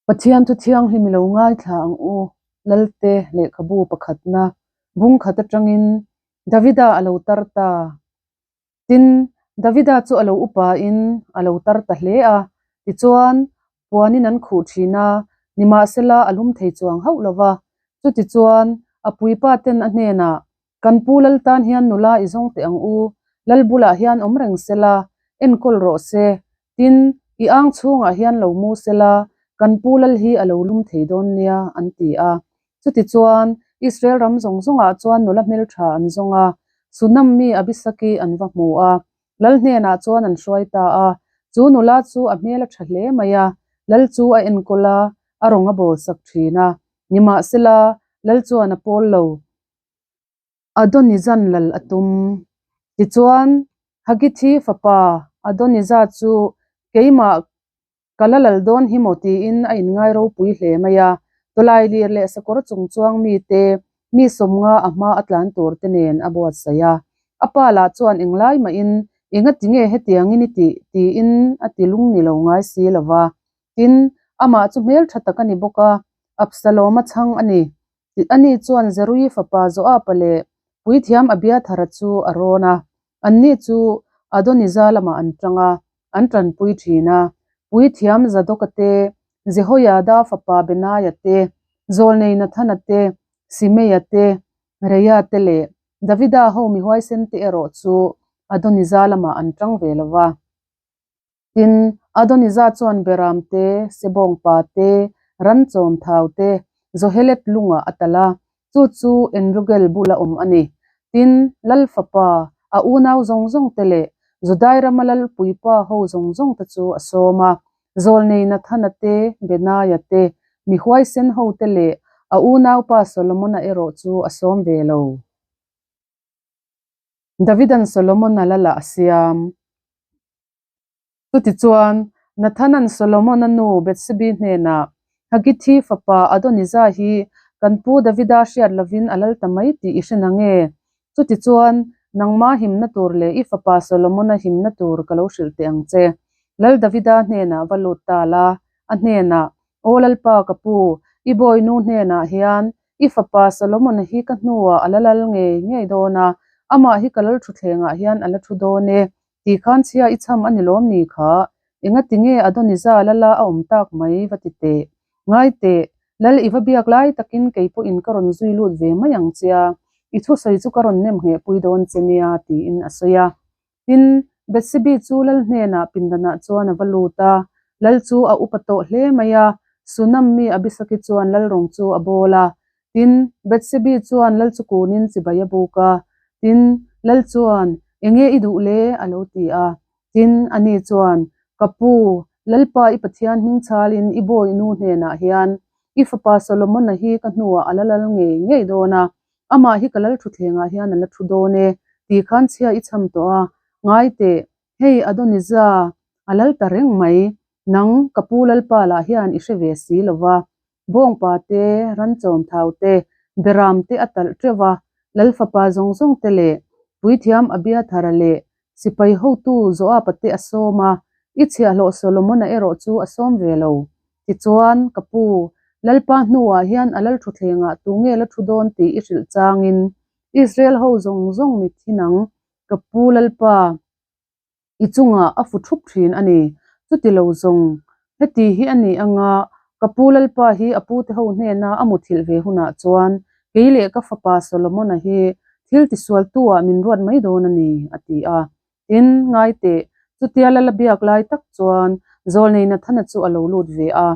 Pathian thu thianghlim i lo ngaithla ang u, Lalte lehkhabu pakhatna bung khat atangin Davida a lo tar ta. Tin, Davida chu a lo upain a lo tar ta hle a, tichuan puanin an khuh thin a, nimahsela a lum thei chuang hauh lo va. Chutichuan a puipa ten a hnenah, Kan pu lal tan hian nula i zawng teh ang u, lal bulah hian awm reng sela, enkawl rawh se, tin, i ang chhungah hian lo mu sela, kan pu lal hi a lo lum thei dawn nia, an ti a. Chutichuan, Israel ram zawng zawngah chuan nula hmeltha an zawng a, Sunam mi Abisaki an va hmu a, lal hnenah chuan an hruai ta a. Chu nula chu a hmel a tha hle mai a, lal chu a enkawl a, a rawng a bawlsak thin a. Nimahsela, lal chuan a pawl lo. Adonizan lal a tum. Tichuan, Hagithi fapa Adoniza chu keimah ka la lal dawn hi maw tiin a inngai ropui hle mai a, tawlailir leh sakawr chung chuang mite mi sawmnga a hma a tlan tur te nen a buatsaih a. A pa lah chuan englai mahin engati nge hetiangin i tih tiin a ti lung ni lo ngai si lo va. Tin, amah chu hmeltha tak a ni bawk a, Absalom-a chhang a ni. Ani chuan Zeruii fapa Joab-a leh puithiam Abiathara chu a rawn a, anni chu Adoniza lamah an tang a, an tanpui thin a. Puithiam Zadoka te, Jehoiada fapa Benaia te, Zawlnei Nathana te, Simeia te, Reia te leh Davida ho mi huaisen te erawh chu Adoniza lamah an tang ve lo va. Tin, Adoniza chuan Beram te, Sebawngpa te, Ranchawm thau te, Zohelet lungah a talh a, chu chu Enrogel bula awm a ni. Tin, Lal fapa, a unau zawng zawng te leh Judai rama lal puipa ho zawng zawng te chu a sawm a, Zawlnei Nathana te, Benaia te, mi huaisen ho te leh a unaupa Solomona erawh chu a sawm ve lo. Davidan Solomona lala a siam. Chutichuan, Nathana'n Solomona nu Bethsebi hnenah, Hagithi fapa Adonijah hi kan pu Davida hriat lovin a lal ta mai tih i hre na nge? Chutichuan, nangma himna tur leh i fapa Solomona himna tur ka lo hrilh teh ang che. Lal Davida hnenah va lut ta la, a hnenah, Aw Lalpa ka pu, i bawinu hnenah hian I fapa Solomon-a hi ka hnuah a la lal ngei ngei dawn a, amah hi ka lal thutthlengah hian a la thu dawn e, tih khan chhia i chham a ni lawm ni kha? Engati nge Adoniza lala a awm tak mai va ti teh? Ngai teh, lal i va biak lai takin kei pawhin ka rawn zui lut ve mai ang che a, i thusawi chu ka rawn nem ngheh pui dawn che nia, tiin a sawi a. Tin, Bethsebi chu lal hnenah pindanah chuan a va lut a, lal chu a upa tawh hle mai a, Sunam mi Abisaki chuan lal rawng chu a bawl a. Tin, Bethsebi chuan lal chu kunin chibai a buk a. Tin, lal chuan, Enge i duh le? a lo ti a. Tin, ani chuan, Ka pu, Lalpa i Pathian hming chhalin i bawi nu hnenah hian i fapa Solomon-a hi ka hnuah a la lal ngei ngei dawn a, Amah hi ka lal thutthlengah hian a la thu dawn e, tih khan chhia i chham tawh a, ngai teh, hei Adoniza a lal ta reng mai, nang ka pu Lalpa lah hian i hre ve si lo va, bawngpa te, ranchawm thau te, beram te a talh teuh va, lal fapa zawng zawng te leh puithiam Abiathara leh Sipai hotu Joab-a te a sawm a, i chhiahhlawh Solomon-a erawh chu a sawm ve lo. Tichuan, ka pu, Lalpa hnuah hian a lal thutthlengah tu nge la thu dawn tih i hrilh changin Israel ho zawng zawng mit hi nang, ka pu Lalpa, i chungah a fu thup thin a ni. Chuti lo zawng, heti hi a ni anga ka pu Lalpa hi a pute ho hnena a muthilh ve hunah chuan kei leh ka fapa Solomon-a hi thil tisualtu-ah min ruat mai dawn a ni, a ti a. Tin, ngai teh, chutia lala biak lai tak chuan Zawlnei Nathana chu a lo lut ve a.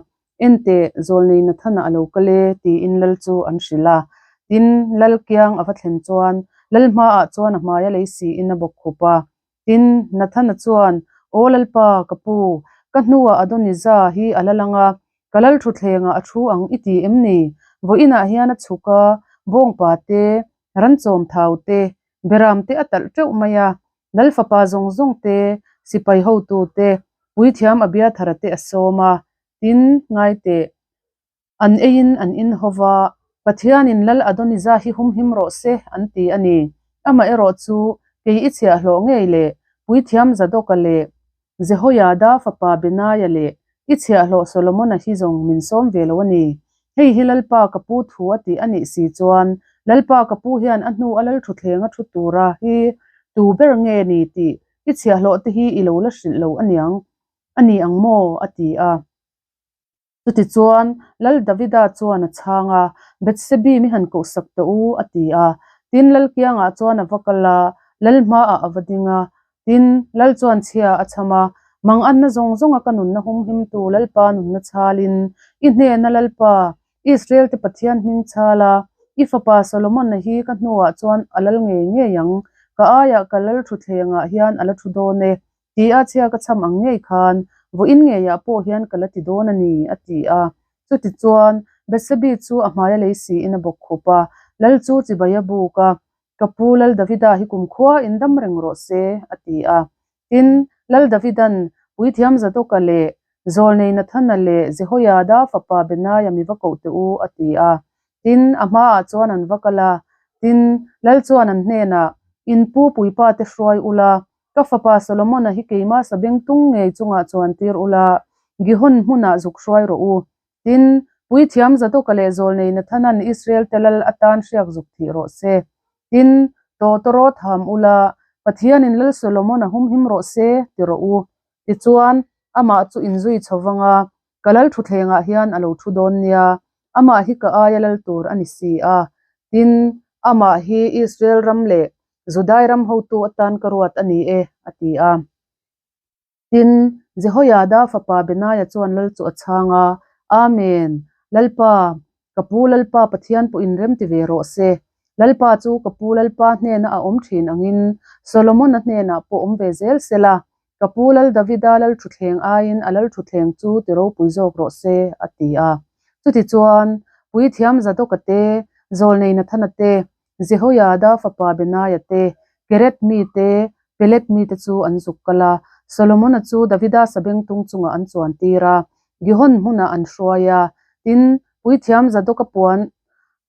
En teh, Zawlnei Nathana a lo kal e, tiin lal chu an hrilh a. Tin, lal kiang a va thlen chuan lal hmaah chuan a hmai a lei siin a bawk khup a. Tin, Nathana chuan, Aw Lalpa, ka pu, ka hnuah Adoniza hi a la lang a, ka lal thutthlengah a thu ang i ti em ni? Vawiinah hian a chhuk a, bawngpa te, ranchawm thau te, beram te a talh teuh mai a, lal fapa zawng zawng te, sipai hotu te, puithiam Abiathara te a sawm a, tin, ngai teh. An eiin an in ho va, Pathianin Lal Adoniza hi humhim rawh se, an ti a ni. Amaherawh chu, kei i chhiahhlawh ngei leh Puithiam Zadoka leh Jehoiada fapa Benaia leh I chhiahhlawh Solomona hi zawng min sawm ve lo a ni. Hei hi Lalpa ka pu thu a tih a nih si chuan Lalpa ka pu hian a hnu a lalthutthleng a thu tura hi tu ber nge ni tih i chhiahhlawh te hi i lo la hrilh lo aniang a ni ang maw? a ti a. Chutichuan, Lal Davida chuan a chhang a, Bethsebi mi han kohsak teh u, a ti a. Tin, Lal kiangah chuan a va kal a, Lal hmaah a va ding a. Tin, Lal chuan chhia a chham a, Manganna zawng zawnga ka nunna humhimtu Lalpa nunna chhalin, i hnena Lalpa, Israel-te Pathian hming chhal a, i fapa Solomon-a hi ka hnuah chuan a lal ngei ngei ang, ka aiah ka lal thutthlengah hian a la thu dawn e, Tia chhia ka chham ang ngei khan vawiin ngeiah pawh hian ka la ti dawn a ni, a ti a. Chutichuan, Bethsebi chu a hmaia lei siin a bawk khup a, Lal chu chibai a buk a, Ka pu Lal Davida hi kumkhua in dam reng rawh se, a ti a. Tin, Lal Davidan Puithiam Zadoka leh Zawlnei Nathana leh Jehoiada fapa Benaia mi va koh teh u, a ti a. Tin, a hmaah chuan an va kal a. Tin, Lal chuan an hnenah, In pu puipa te hruai ula, Ka fapa Solomon-a hi keimah sabengtung ngei chungah chuan tir ula, Gihon hmunah zuk hruai rawh u. Tin, Puithiam Zadoka leh Zawlnei Nathana'n Israel-te lal atan hriak zuk thih rawh se. Tin, Tawtawrawt ham ula, Pathianin Lal Solomon-a humhim rawh se, ti rawh u. Tichuan, amah chu inzui chho vang a, ka lal thutthlengah hian a lo thu dawn nia, amah hi ka aia lal tur a ni si a. Tin, amah hi Israel ram leh Judai ram hotu atan ka ruat a ni e, a ti a. Tin, Jehoiada fapa Benaia chuan lal chu a chhang a, Amen! Lalpa, ka pu Lalpa Pathian pawhin rem ti ve rawh se. Lalpa chu ka pu Lalpa hnena a awm thin angin Solomon-a hnenah pawh awm ve zel se la, ka pu Lal Davida lalthutthleng aiin a lalthutthleng chu ti ropui zawk rawh se, a ti a. Chutichuan, Puithiam Zadoka te, Zawlnei Nathana te, Jehoiada fapa Benaia te, Keret mi te, Pelet mi te chu an zuk kal a, Solomona chu Davida sabengtung chungah an chuan tir a, Gihon hmunah an hruai a. Tin, Puithiam Zadoka puan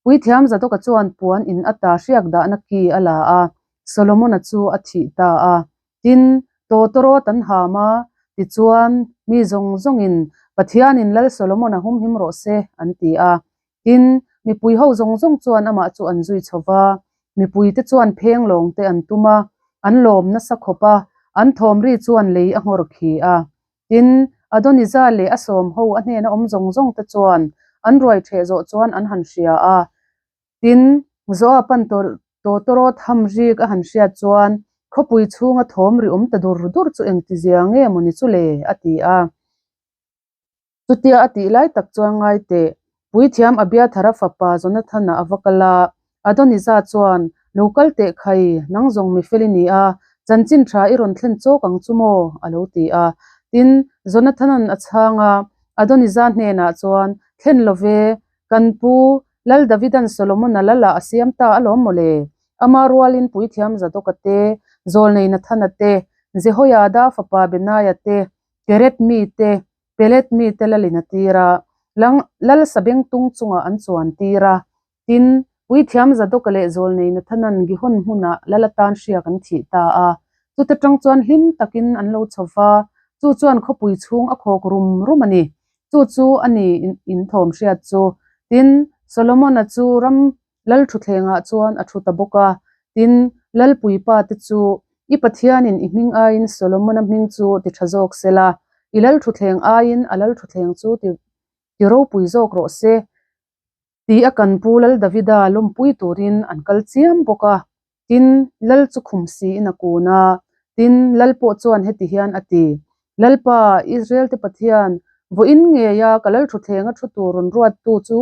Puithiam Zadoka chuan puan in ata hriak dahna ki a la a, Solomona chu a thih ta a. Tin, tawtawrawt an ham a, tichuan, mi zawng zawngin, Pathianin Lal Solomona humhim rawh se, an ti a. Tin, mipui ho zawng zawng chuan amah chu an zui chho va, mipuite chuan pheng lawng te an tum a, an lawm nasa khawp a, an thawm ri chuan lei a nghawr khi a. Tin, Adonijah leh a sawm ho a hnena awm zawng zawng te chuan an ruai ṭheh zawh chuan an han hria a. Tin, Joab-a'n tawtawrawt ham rik a han hriat chuan khawpui chhunga thawm ri awm ta dur dur chu engtizia nge maw ni chu le? a ti a. Chutia a tih lai tak chuan ngai teh, Puithiam Abiathara fapa Jonathana a va kal a, Adonijah chuan, Lo kal teh khai, nang zawng mi fel i ni a, chanchin tha i rawn thlen chawk ang chu maw? a lo ti a. Tin, Jonathana'n a chhang a, Adonijah hnenah chuan, Thlen lo ve, kan pu, Lal Davida'n Solomona lalah a siam ta alawm maw le? Ama rualin Puithiam Zadoka te, Zawlnei Nathana te, Jehoiada fapa Benaia te, Keret mite, Pelet mite lalin a tir a, Lal Sabengtung chungah an chuan tir a. Tin, Puithiam Zadoka leh Zawlnei Nathana'n Gihon hmunah lal atan hriak an thih ta a. Chuta tang chuan hlim takin an lo chho va, chu chuan khawpui chhung a khawk rum rum a ni. Chu chu a ni inthawm hriat chu. Tin, Solomon-a chu ram Lal thutthlengah chuan a thu ta bawk a, tin, Lalpuipa te chu, I Pathianin i hming aiin Solomona hming chu ti tha zawk se la, i lal thutthleng aiin a lal thutthleng chu ti ti ropui zawk rawh se, ti a kan pu Lal Davida lawmpui turin an kal chiam bawk a. Tin, Lal chu khum siin a kun a, tin, Lal pawh chuan heti hian a ti, Lalpa, Israel-te Pathian, vawiin ngeia ka lal thutthleng a thu tur rawn ruattu chu,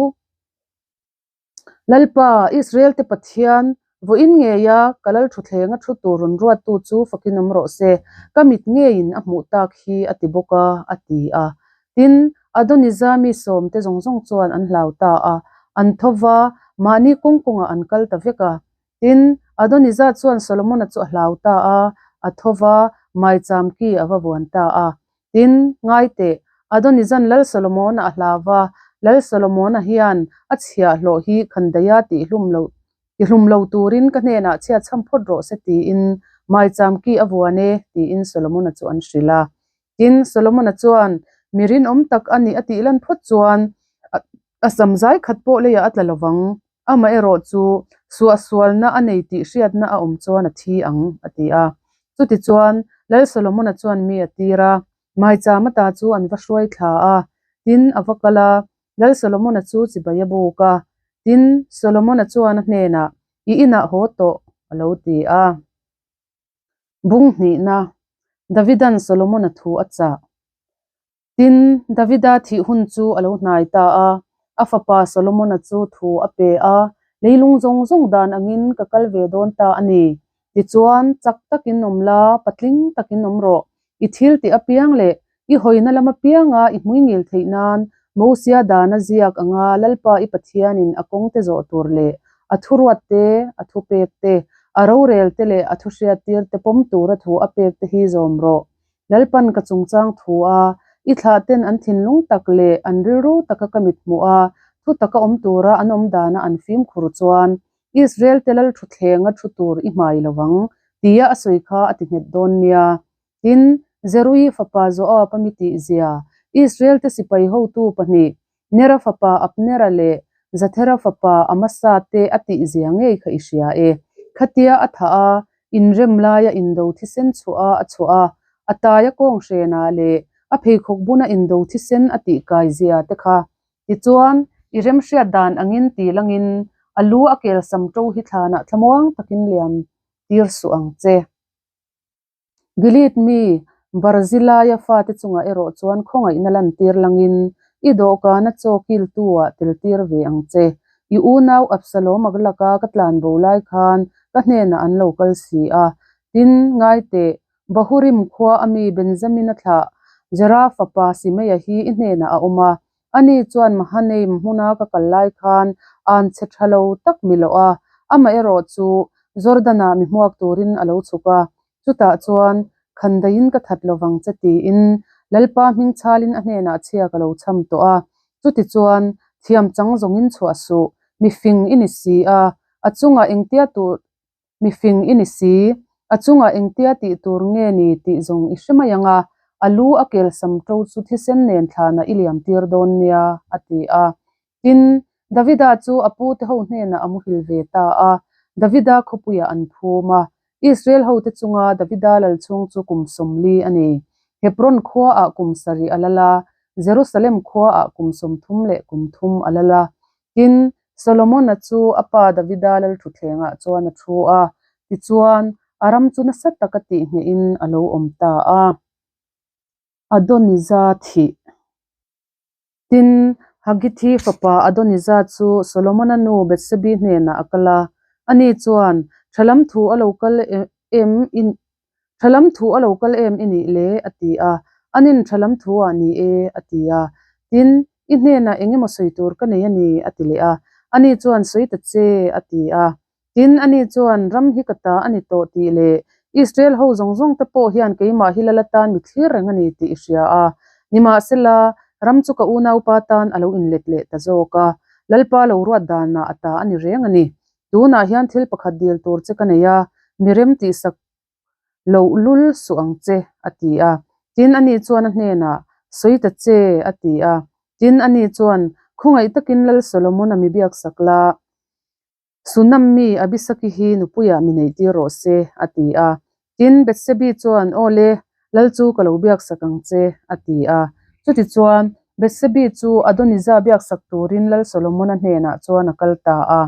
Lalpa, Israel-te Pathian, vawiin ngeia ka lal thutthleng a thu tur rawn ruattu chu fakin awm rawh se, ka mit ngeiin a hmuh tak hi a ti bawk a, a ti a. Tin, Adonijah mi sawmte zawng zawng chuan an hlau ta a, an tho va, mahni kawng kawngah an kal ta vek a. Tin, Adonijah chuan Solomona chu a hlau ta a, a tho va, maicham ki a va vuan ta a. Tin, ngai teh, Adonijah'n Lal Solomona a hlau va, Lal Solomona hian a chhiahhlawh hi khandaia tihhlum lo tihlum lo turin ka hnenah chhiatchham phawt rawh se tiin maicham ki a vuan e, tiin Solomona chu an hrilh a. Tin, Solomona chuan Mi rinawm tak a nih a tih lan phawt chuan a sam zai khat pawh leiah a tla lovang. Amaherawhchu, suahsualna a nei tih hriatna a awm chuan a thi ang, a ti a. Chutichuan, Lal Solomona chuan mi a tir a, Maichama ta chu an va hruai thla a, tin, a va kal a, Lal Solomona chu chibai a buk a. Tin, Solomona chuan a hnenah, I inah haw tawh, a lo ti a. Bung hnihna, Davidan Solomona thu a chah. Tin, Davida thih hun chu a lo hnai ta a, a fapa Solomona chu thu a pe a, Leilung zawng zawng dan angin ka kal ve dawn ta a ni. Tichuan, chak takin awm la, patling takin awm rawh. I thil tih apiang leh i hawina lam apianga i hmuingil theih nan Mosia dana ziak anga Lalpa i Pathianin a kawngte zawh tur leh a thuruat te, a thupek te, a rorel te leh a thuhriattir te pawm tura thu a pek te hi zawm rawh. Lalpan ka chungchang thu a, i thlah ten an thinlung tak leh an rilru taka ka mit hmuh a, thu taka awm tura an awm dana an fimkhur chuan Israel te lal thuthlenga thu tur i hmai lo vang, tia a sawi kha a ti nghet dawn nia. Tin, Zeruii fapa Joab a mi tihzia, Israel te sipai hotu pahnih, Nera fapa Abnera leh Zathera fapa Amasa te a tihzia ngei kha i hria e. Khatia a thah a, inrem laia indo thisen chhuah a a chhuah a, a taia kawng hrenah leh a pheikhawk buna indo thisen a tihkai zia te kha. Tichuan, i remhriat dan angin ti langin a lu a kel sam ṭo hi thlanah thlamuang takin liam tir suh ang che. Gilead mi Barzilaia fate chungah erawh chuan khawngaihna lantir langin i dawhkana chaw kiltu-ah tel tir ve ang che. I unau Absalom a laka ka tlanbo lai khan ka hnenah an lo kal si a. Tin, ngai teh, Bahurim khua a mi Benjamin-a thlah Zera fapa Simeia hi i hnenah a awm a. Ani chuan Mahanaim hmuna ka kal lai khan an che tha lo tak mi loh a, amaherawh chu Jordan-ah mi hmuak turin a lo chhuk a, chutah chuan khandaiin ka that lovang che tiin Lalpa hming chhalin a hnenah chhia ka lo chham tawh a, chutichuan thiam chang zawngin chhuah suh, mi fing i ni si a, a chungah engtia tur Mi fing i ni si, a chungah engtia tih tur nge ni tih zawng i hre mai ang a, a lu a kel sam ṭo chu thisen nen thlanah i liam tir dawn nia, a ti a. Tin, Davida chu a pute ho hnenah a muhil ve ta a, Davida khawpuiah an phum a. Israel hote chunga Davida lal chhung chu kum 40 a ni. Hebron khuaah kum sarih a lal a, Jerusalem khuaah kum 30 leh kum thum a lal a. Tin, Solomona chu a pa Davida lalthutthlengah chuan a thu a, tichuan, a ram chu nasa taka tihnghehin a lo awm ta a. Adonija thih. Tin, Hagithi fapa Adonija chu Solomona nu Bethsebi hnenah a kal a, ani chuan, Thalam thu a lo kal em i Thalam thu a lo kal em i nih le? a ti a. Anin thalam thu ah ni e, a ti a. Tin, i hnenah eng emaw sawi tur ka nei a ni, a ti leh a. Ani chuan, Sawi ta che, a ti a. Tin, ani chuan, Ram hi ka ta a ni tawh tih leh Israel ho zawng zawng te pawh hian keimah hi lal atan mi thlir reng a ni tih i hria a. Nimahsela, ram chu ka unaupa tan a lo inlet leh ta zawk a, Lalpa lo ruat danah a ta a ni reng a ni. Tunah hian thil pakhat dil tur che ka nei a, mi rem tihsak loh lul suh ang che, a ti a. Tin, ani chuan a hnenah, Sawi ta che, a ti a. Tin, ani chuan, Khawngaih takin Lal Solomon-a mi biaksak la, Sunam mi Abisaki hi nupuiah mi neihtir rawh se, a ti a. Tin, Bethsebi chuan, Aw le, Lal chu ka lo biaksak ang che, a ti a. Chutichuan, Bethsebi chu Adonija biaksak turin Lal Solomona hnenah chuan a kal ta a.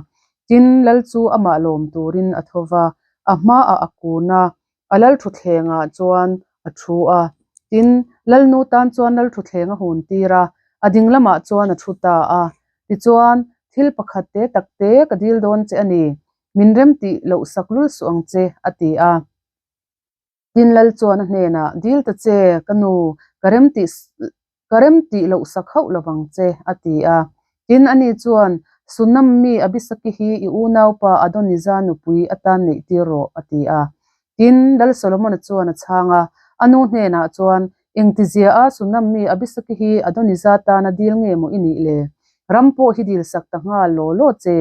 Tin, Lal chu amah lawm turin a tho va, a hmaah a kun a, a lal thutthlengah chuan a thu a. Tin, Lalnu tan chuan lal thutthleng a hun tir a, a ding lamah chuan a thu ta a. Tichuan, thil pakhat te tak te ka dil dawn che a ni, min rem tih loh sak lul suh ang che, a ti a. Tin Lal chuan a hnenah, Dil ta che, ka nu, ka rem tih ka rem tih loh sak hauh lovang che, a ti a. Tin ani chuan, Sunam mi Abisaki hi i unaupa Adonija nupui atan neih tir rawh, a ti a. Tin, Lal Solomona chuan a chhang a, a nu hnenah chuan, Engtizia a Sunam mi Abisaki hi Adonija tana dil nge maw i nih le? Ram pawh hi dil sak ta nghal law law che,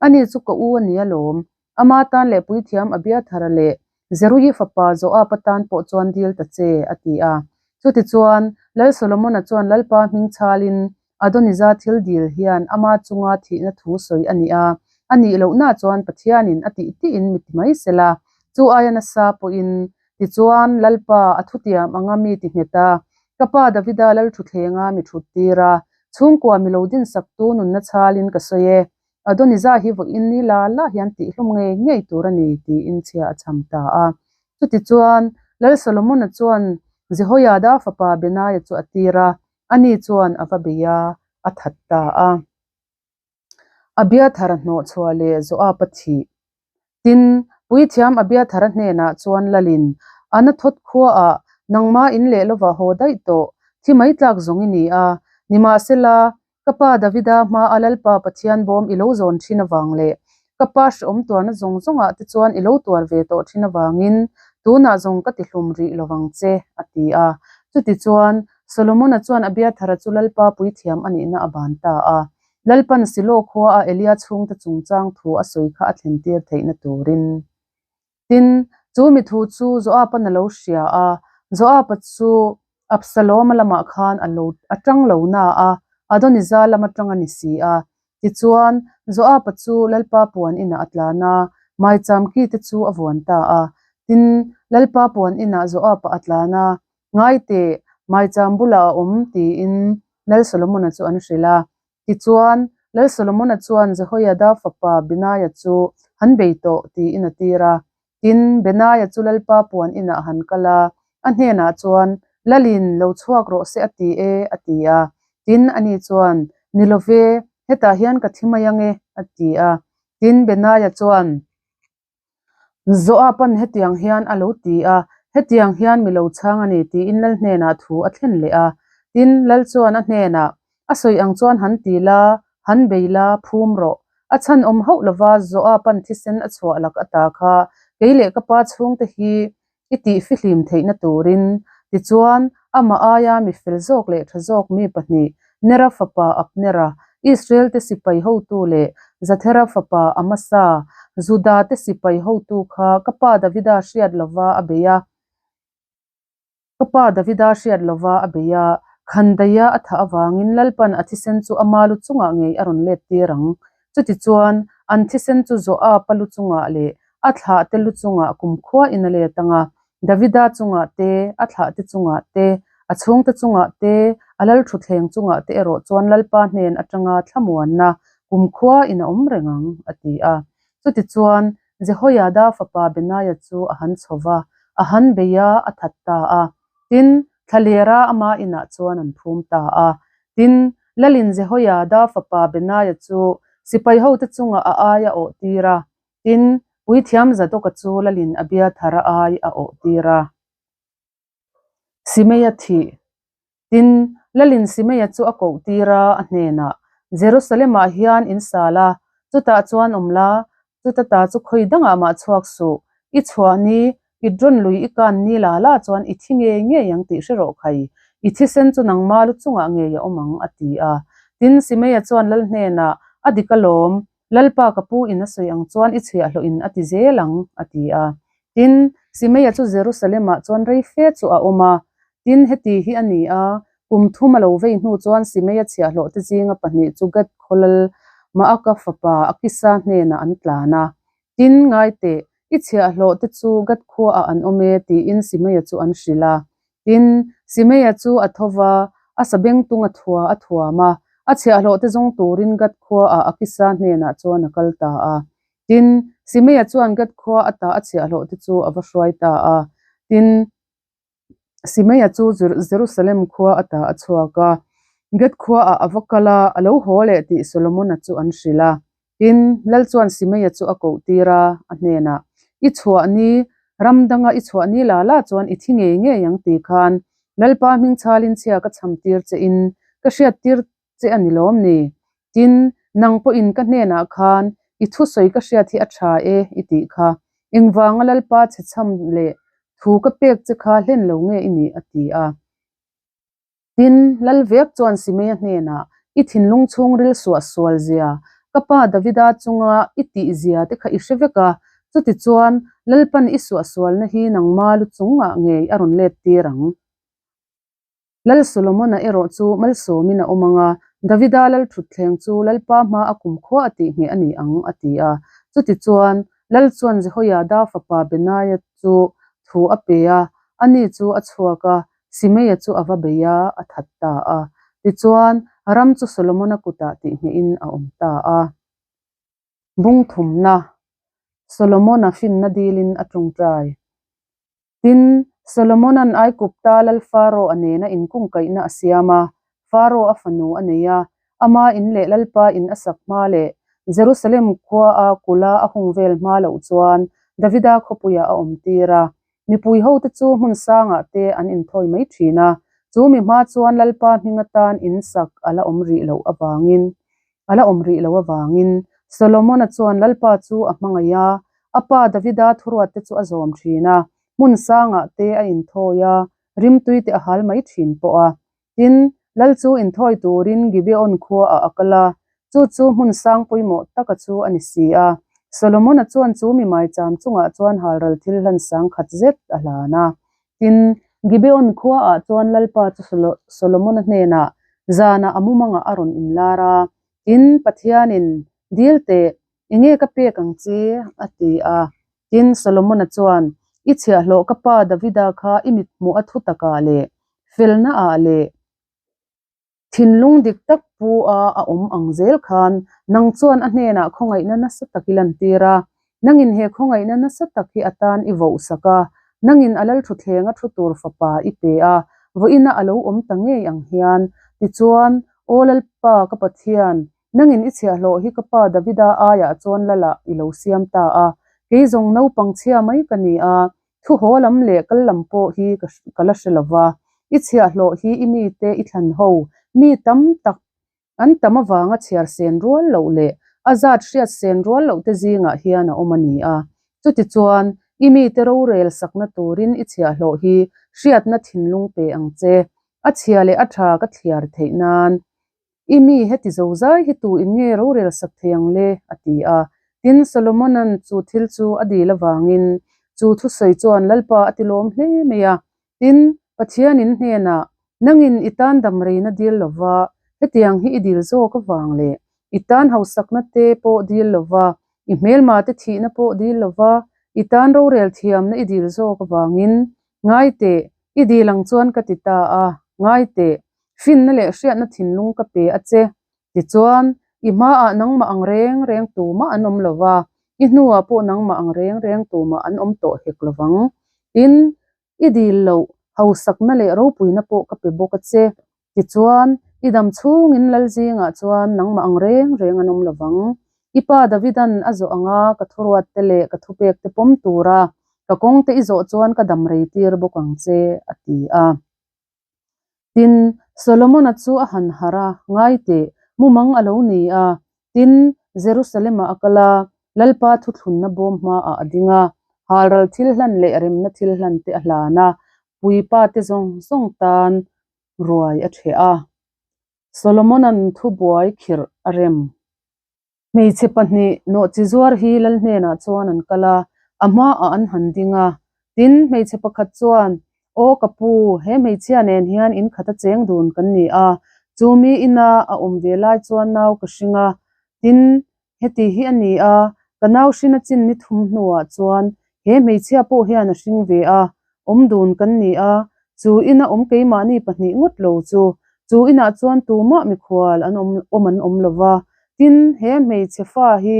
ani chu ka u a ni alawm. Ama tan leh puithiam Abiathara leh Zeruii fapa Joab atan pawh chuan dil ta che, a ti a. Chutichuan, Lal Solomona chuan Lalpa hming chhalin Adonija thil dil hian ama chunga thihna thu sawi a ni a, a nih lohna chuan Pathianin a tih tihin mi ti mai sela, chu aia nasa pawhin. Tichuan, Lalpa, a thutiam anga mi ti nghet a, ka pa Davida lal thuthlenga mi thut tir a, chhungkua mi lo dinsaktu nunna chhalin ka sawi e. Adonija hi vawiin ni la la hian tihhlum ngei ngei tur a ni, tiin chhia a cham ta a. Chutichuan, Lal Solomona chuan Jehoiada fapa Benaia chu a tir a, ani chuan a va bei a, a that ta a. Abiathara hnawhchhuah leh Joab-a thih. Tin, Puithiam Abiathara hnenah chuan Lalin, Anathot khuaah nangmah in leh lova haw daih tawh, thi mai tlak zawng i ni a, nimahsela, Ka pa Davida hmaa Lalpa Pathian bawm i lo zawn thin avang leh ka pa hrehawm tuarna zawng zawngah te chuan i lo tuar ve tawh thin avangin tunah zawng ka tihlum rih lovang che, a ti a. Chutichuan, Solomona chuan Abiathara chu Lalpa puithiam a nihna a ban ta a. Lalpan Silo khuaa Elia chhungte chungchang thu a sawi kha a thlentir theihna turin. Tin, chu mi thu chu Joab-a'n a lo hria a, Joab-a chu Absalom-a lamah khan a lo a tang lo na a, Adonijah lam atang a ni si a. Tichuan, Joab-a chu Lalpa puan inah a tlan a, maicham ki te chu a vuan ta a. Tin, Lalpa puan inah Joab-a a tlan a, Ngai teh, maicham bulah a awm, tiin Lal Solomon-a chu an hrilh a. Tichuan, Lal Solomona chuan Jehoiada fapa Benaia chu han bei tawh tiin a tir a. Tin, Benaia chu Lalpa puan inah a han kal a, a hnenah chuan, Lalin, lo chhuak rawh se a ti e, a ti a. Tin, ani chuan, Ni lo ve, hetah hian ka thi mai ang e, a ti a. Tin, Benaia chuan, Joab-a'n hetiang hian a lo ti a, Hetiang hian mi lo chhang a ni, tiin lal hnenah thu a thlen leh a. Tin, lal chuan a hnenah, A sawi ang chuan han ti la, han bei la, phum rawh. A chhan awm hauh lova Joab-a'n thisen a chhuah lak ata kha kei leh ka pa chhungte hi i tihfihlim theihna turin. Tichuan, amah aia mi fel zawk leh tha zawk mi pahnih, Nera fapa Abnera, Israel-te sipai hotu leh Zathera fapa Amasa, Juda-te sipai hotu kha ka pa Davida hriat lova a bei a. Ka pa Davida hriat lova a bei a, Khandaia a thah avangin Lalpan a thisen chu ama lu chungah ngei a rawn let tir ang. Chutichuan, an thisen chu Joab-a lu chungah leh a thlahte lu chungah kumkhuain a let ang a, Davida chungah te, a thlahte chungah te, a chhungte chungah te, a lalthutthleng chungah te erawh chuan Lalpa hnen atanga thlamuanna kumkhuain a awm reng ang, a ti a. Chutichuan, Jehoiada fapa Benaia chu a han chho va, a han bei a, a that ta a. Tin, thlalera ama inah chuan an phum ta a. Tin, Lalin Jehoiada fapa Benaia chu sipai hote chungah a ai a awh tir a. Tin, puithiam Zadoka chu Lalin Abiathara ai a awh tir a. Simeia thih. Tin, Lalin Simeia chu a koh tir a, a hnenah, Jerusalem-ah hian in sal a, chutah chuan awm la, chuta ta chu khawi dangah mah chhuak suh, i chhuah ni, i drawn lui i kan ni la la chuan i thi ngei ngei ang tih hre rawh khai, i thisen chu nangma lu chungah ngei a awm ang, a ti a. Tin, Simeia chuan Lal hnenah, A dik alawm, Lalpa ka pu in a sawi ang chuan i chhiahhlawhin a ti zel ang, a ti a. Tin, Simeia chu Jerusalem-ah chuan rei fe chu a awm a. Tin, heti hi a ni a, kum thum a lo vei hnu chuan Simeia chhiahhlawhte zinga pahnih chu Gath khawlal Maaka fapa Akisa hnenah an tlan a. Tin, ngaiteh, i chhiahhlawhte chu Gath khuaah an awm e, tiin Simeia chu an hrilh a. Tin, Simeia chu a tho va, a sabengtung a thua a thuam a, a chhiahhlawhte zawng turin Gath khuaah Akisa hnenah chuan a kal ta a. Tin, Simeia chuan Gath khua ata a chhiahhlawhte chu a va hruai ta a. Tin, Simeia chu Jerusalem khua ata a chhuak a, Gath khuaah a va kal a, a lo haw leh tih Solomona chu an hrilh a. Tin, Lal chuan Simeia chu a koh tir a, a hnenah, I chhuah ni, ram danga i chhuah ni la la chuan i thi ngei ngei ang ti khan Lalpa hming chhalin chhia ka chham tir che in ka hriat tir che a ni lawm ni? Tin, nang pawhin ka hnenah khan i thusawi ka hriat hi a tha e i tih kha. Engvanga Lalpa chhe chham leh thu ka pek che kha hlen lo nge i nih? a ti a. Tin, Lalvek chuan Simeia hnenah, I thinlung chhungril suah sual zia, ka pa Davida chunga i tih zia te kha i hre vek a, chutichuan Lalpan i suah sualna hi nangma lu chungah ngei a rawn let tir ang. Lal Solomona erawh chu malsawmin a awm ang a, Davida lalṭhutthleng chu Lalpa hma a kumkhua a tihngheh a ni ang, a ti a. Chutichuan, Lal chuan Jehoiada fapa Benaia chu thu a pe a, ani chu a chhuak a, Simeia chu a va bei a, a that ta a. Tichuan, ram chu Solomona kutah tihnghehin a awm ta a. Bung thumna, Solomona finna dilin a tawngtai. Tin, Solomona'n Aigupta lal Faro-a nena inkungkaihna a siam a, Faro-a fanu a nei a, ama in leh Lalpa in a sak hma leh Jerusalem khuaa kula a hung vel hma loh chuan Davida khawpuiah a awmtir a. Mipui hote chu hmun sangah te an inthawi mai thin a, chu mi hma chuan Lalpa hming atan in sak a la awm rih loh avangin a la awm rih loh avangin Solomona chuan Lalpa chu a hmangaih a, a pa Davida thuruatte chu a zawm thin a, hmun sangah te a inthawi a, rimtui te a hal mai thin pawh a. Tin, Lal chu inthawi turin Gibeon khuaah a kal a, chu chu hmun sang pawimawh taka chu a ni si a. Solomona chuan chu mi maicham chungah chuan halral thil hlan sang khat zet a hlan a. Tin, Gibeon khuaah chuan Lalpa chu Solomona hnenah zanah a mumangah a rawn inlar a, Tin, Pathianin, Dil teh, enge ka pek ang che? a ti a. Tin, Solomona chuan, I chhiahhlawh ka pa Davida kha i mithmuh a thu takah leh felnaah leh Thinlung dik tak pu a a awm ang zel khan nang chuan a hnenah khawngaihna nasa tak i lantir a, nangin he khawngaihna nasa tak hi a tan i vohsak a, nangin a lalthuthleng a thu tur fapa i pe a, vawiina a lo awm ta ngei ang hian. Tichuan, Aw Lalpa, ka Pathian, nangin i chhiahhlawh hi ka pa Davida aiah chuan Lalah i lo siam ta a, kei zawng naupang chhia mai ka ni a, Thu haw lam leh kal lam pawh hi ka la hre lo va, i chhiahhlawh hi i mite i thlan ho, mi tam tak an tam avanga chhiar sen rual loh leh a zat hriat sen rual loh te zingah hian a awm a ni a. Chutichuan, i mite rorel sakna turin i chhiahhlawh hi hriatna thinlung pe ang che, a chhia leh a tha ka thliar theih nan. I mi heti zozai hi tu in nge rorel sak thei ang le? a ti a. Tin, Solomona'n chu thil chu a dil avangin chu thusawi chuan Lalpa a ti lawm hle mai a. Tin, Pathianin hnenah, Nangin i tan damreina dil lova, hetiang hi i dil zawk avang leh i tan hausakna te pawh dil lova, i hmelma te thihna pawh dil lova, i tan rorel thiamna i dil zawk avangin, ngai teh, i dil ang chuan ka ti ta a, ngai teh, Finna leh hriatna thinlung ka pe a che. Tichuan, i hmaah nangmah ang reng reng tumah an awm lo va, i hnuah pawh nangmah ang reng reng tumah an awm tawh hek lo vang. Tin, i dil loh hausakna leh ropuina pawh ka pe bawk a che. Tichuan, i dam chhungin lal zingah chuan nangmah ang reng reng an awm lo vang. I pa Davidan a zawh anga ka thuruatte leh ka thupekte pawm tura ka kawngte i zawh chuan ka dam rei tir bawk ang che, a ti a. Tin, Solomona chu a han harh a, Ngai teh, mumang a lo ni a. Tin, Jerusalem-ah a kal a, Lalpa thuthlunna bawm hmaah a ding a, halral thil hlan leh remna thil hlan te a hlan a, puipa te zawng zawng tan ruai a ṭheh a. Solomona'n thubuai khirh a rem. Hmeichhe pahnih nawhchi zuar hi lal hnenah chuan an kal a, a hmaah an han ding a. Tin, hmeichhe pakhat chuan, Aw ka pu, he hmeichhia nen hian in khat a cheng dun kan ni a, chu mi ina a awm ve lai chuan nau ka hring a. Tin, heti hi a ni a, ka nau hrin a chin ni thum hnuah chuan he hmeichhia pawh hian a hring ve a, awm dun kan ni a, chu ina awm keimahni pahnih ngawt lo chu, chu inah chuan tumah mikhual an awm awm an awm lo va, tin, he hmeichhe fa hi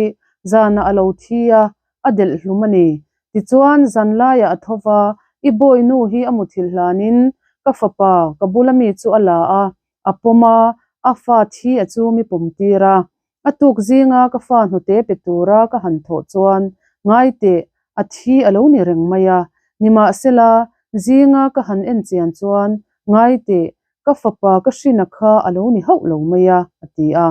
zanah a lo thi a, a delh hlum a ni. Tichuan, zan laiah a tho va, i bawinu hi a muthilh hlanin ka fapa ka bula mi chu a la a, a pawm a, a fa thi a chu mi pawm tir a. A tuk zinga ka fa hnute pe tura ka han thawh chuan ngai teh, a thi a lo ni reng mai a. Nimahsela, zinga ka han en chian chuan ngai teh, ka fapa ka hrina kha a lo ni hauh lo mai a, a ti a.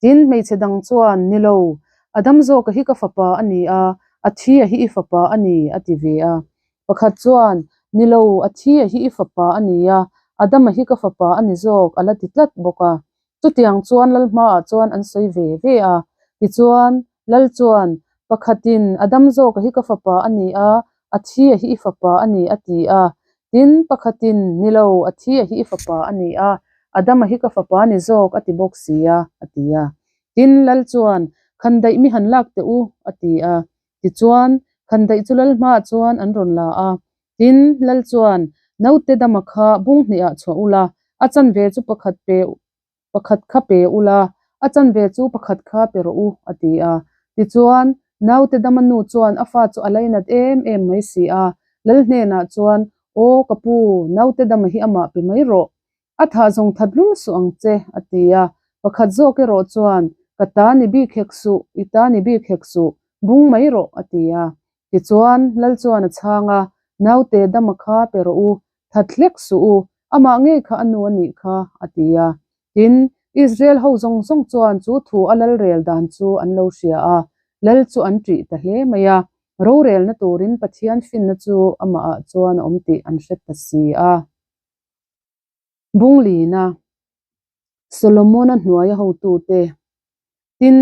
Tin, hmeichhe dang chuan, Ni lo, a dam zawka hi ka fapa a ni a, a thi a hi i fapa a ni, a ti ve a. Pakhat chuan, Ni lo, a thi a hi i fapa a ni a, a dam a hi ka fapa a ni zawk, a la ti tlat bawk a. Chutiang chuan lal hmaah chuan an sawi ve ve a. Tichuan, lal chuan, Pakhatin, A dam zawka hi ka fapa a ni a, a thi a hi i fapa a ni, a ti a. Tin, pakhatin, Ni lo, a thi a hi i fapa a ni a, Adama hi ka fapa a ni zawk, a ti bawk si a, a ti a. Tin, lal chuan, Khandaih mi han lak teh u, a ti a. Tichuan, khandaih chu lal hmaah chuan an rawn la a. Tin, lal chuan, Naute dama kha bung hnihah chhuah ula, a chanve chu pakhat pe pakhat kha pe ula, a chanve chu pakhat kha pe rawh u, a ti a. Tichuan, naute dama nu chuan a fa chu a lainat em em mai si a, lal hnenah chuan, Aw ka pu, naute dama hi amah pe mai rawh. A thah zawng that lul suh ang che, a ti a. Pakhat zawk erawh chuan, Ka ta ni bik hek suh, i ta ni bik hek suh, bung mai rawh, a ti a. Tichuan, lal chuan a chhang a, Naute dama kha pe rawh u, that hlek suh u, amah ngei kha a nu a nih kha, a ti a. Tin, Israel ho zawng zawng chuan chu thu a lal rel dan chu an lo hria a, lal chu an ṭih ta hle mai a, rorelna turin Pathian finna chu amahah chuan a awm tih an hre ta si a. Bunglina, Solomona hnuaia hotute. Tin,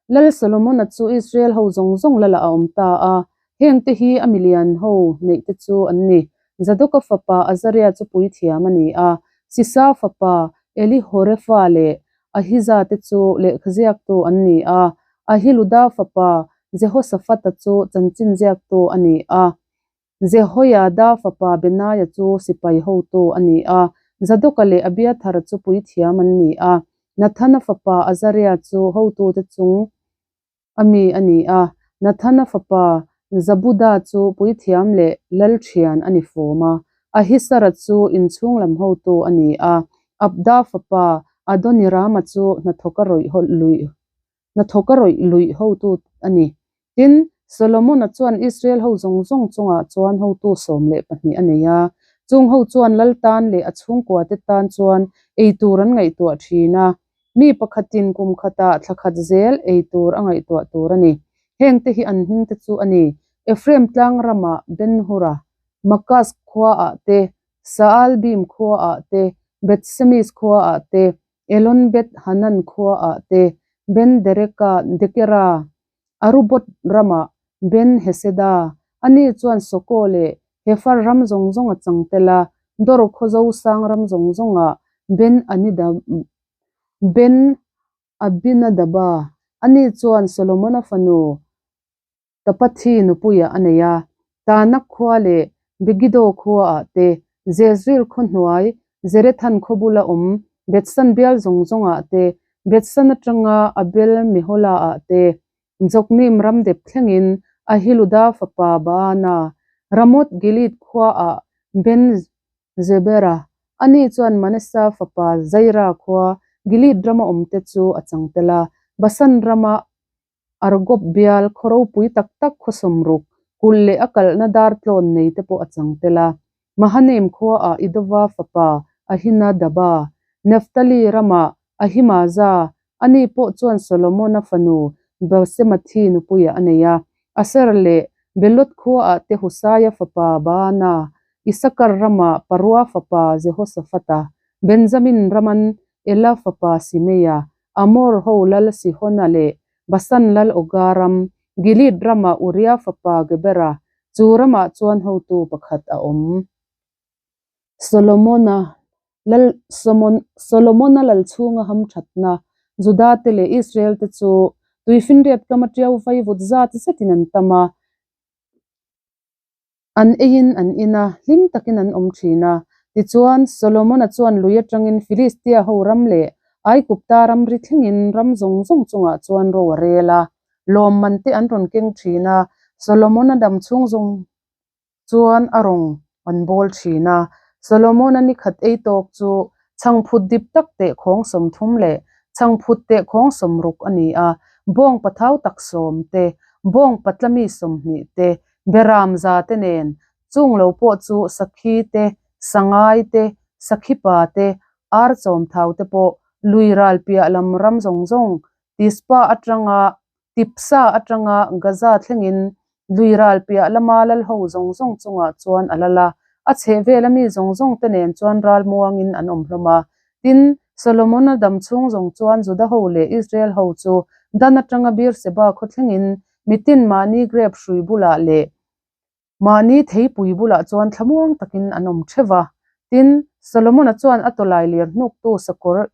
Lal Solomona chu Israel ho zawng zawng lalah a awm ta a, hengte hi a milian ho neihte chu an ni, Zadoka fapa Azaria chu puithiam a ni a, Sisa fapa Elihorefa leh Ahiza te chu lehkhaziaktu an ni a, Ahiluda fapa Jehosaphata chu chanchin ziaktu a ni a. Jehoiada fapa Benaia chu sipai hotu a ni a, Zadoka leh Abiathara chu puithiam an ni a, Nathana fapa Azaria chu hotute chung a mi a ni a, Nathana fapa Zabuda chu puithiam leh lal thian a ni fawm a, Ahisara chu inchhung lam hotu a ni a, Abda fapa Adonirama chu hnathawka rawih luih hnathawka rawih luih hotu a ni. Tin, Solomona chuan Israel ho zawng zawng chungah chuan hotu 12 a nei a. Chung ho chuan lal tan leh a chhungkuate tan chuan ei tur an ngaihtuah thin a. Mi pakhatin kum khatah thla khat zel ei tur a ngaihtuah tur a ni. Hengte hi an hmingte chu a ni, Ephraim tlang ramah Ben-Hura, Makas khuaah te, Saalbim khuaah te, Beth-Semis khuaah te, Elon Beth Hanan khuaah te, Ben Dereka, Dekera, Arubot ramah Ben Heseda, ani chuan Soko leh Hefar ram zawng zawng a chang tel a, Dor khaw Zosang ram zawng zawngah Ben Anida, Ben Abinadaba, ani chuan Solomona fanu Tapathi nupuiah a nei a, Tanak khua leh Megiddo khuaah te, Jezreel khaw hnuai, Zerethan khaw bula awm Bethsan bial zawng zawngah te, Bethsan atanga Abel Meholaah te, Jokneam ram dep thlengin Ahiluda fapa Baana, Ramoth Gilead khuaah Ben Zebera, ani chuan Manasa fapa Zaira khua Gilead rama awmte chu a chang tel a, Basan rama Argob bial khaw ropui tak tak khaw sawmruk, kulh leh a kalhna dar tlawn nei te pawh a chang tel a. Mahanaim khuaah Idova fapa Ahinadaba, Naphtali ramah Ahimaza, ani pawh chuan Solomona fanu Basemathi nupuiah a nei a. Aser leh Beloth khuaah te Husaia fapa Baana, Isakar ramah Parua fapa Jehosaphata, Benjamin raman Ela fapa Simeia, Amor ho lal Sihona leh Basan lal Oga ram, Gilead rama Uria fapa Gebera, chu ramah chuan hotu pakhat a awm. Solomona lal Solomona lal chhunga hamthatna, Juda te leh Israel te chu tuifinriat kama tiau vaivut zat zetin an tam a. An eiin an in a, hlim takin an awm thin a. Tichuan, Solomona chuan lui atangin Filistia ho ram leh Aigupta ramri thlengin ram zawng zawng chungah chuan ro a rel a. Lawmman te an rawn keng thin a, Solomona dam chhung zawng chuan a rawng an bawl thin a. Solomona ni khat ei tawk chu chhangphut dip tak tehkhawng 30 leh chhangphut tehkhawng 60 a ni a, bawng pathau tak sawm te, bawng patlami 20 te, Beram za te nen, chung lo pawh chu sakhi te, sangai te, sakhi pa te, ar chawmthau te pawh lui ral piah lam ram zawng zawng Tispa atanga Tipsa atanga Gaza thlengin lui ral piah lama lal ho zawng zawng chungah chuan a lal a, a chhehvela mi zawng zawng te nen chuan ral muangin an awm hlawm a. Tin, Solomona dam chhung zawng chuan Juda ho leh Israel ho chu Dan atanga Beerseba khaw thlengin Mitin mahni grep hrui bulah leh Mahni theipui bulah chuan thlamuang takin an awm theuh va. Tin, Solomona chuan a tawlai lir hnuktu sakawr